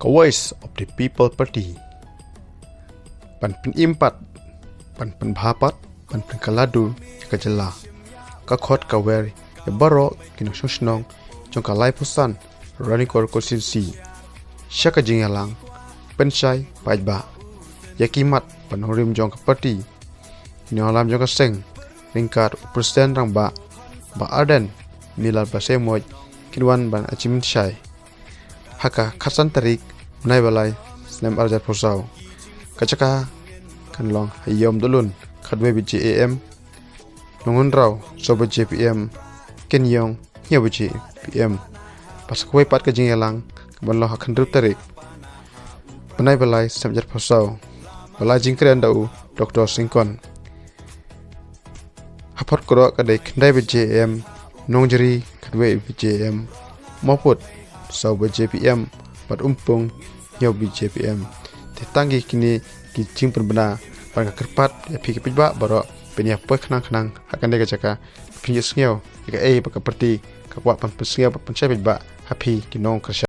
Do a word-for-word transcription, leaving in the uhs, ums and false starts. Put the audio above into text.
Ka Voice of the People Party. Ban pynim pat, ban pynbha pat, ban pynkylla dur ïa ka jylla. Ka khot ka wer ïa baroh ki nongshong shnong jong ka laiphew san Ranikor Constituency sha ka jingïalang pynshai paidbah ïa ki mat ba nongrim jong ka party, ki nongïalam jong ka seng, ryngkat u President Rangbah Bah Ardent Miller Basaiawmoit, kin wan ban ai jingpynshai ha ka khatsan tarik bnai ba lai snem ar hajar arphew saw. Ka jaka kan long ha Ïew Umdalun, khatwei baje A M, Nongkynriew saw baje P M, Kynïong hynñiew baje P M. Bad sa kawei pat ka jingïalang kaban long ha khathynriew tarik bnai ba lai snem ar hajar arphew saw, ba la jingkren da u Doctor Syngkon. Hapoh Krok ka dei khyndai baje A M, Nongjri khatwei baje A M, Mawpud saw baje P M, bad Umpung hynñiew baje P M. Te tang ki kine ki jingpynbna ban ka kyrpad ïa phi ki paidbah baroh, phin ïa poi khnang khnang ha kane ka jaka, phin ïohsngew ïa kaei ba ka party ka kwah ban pynsngew bad pynshai paidbah ha phi ki nongkyrshan.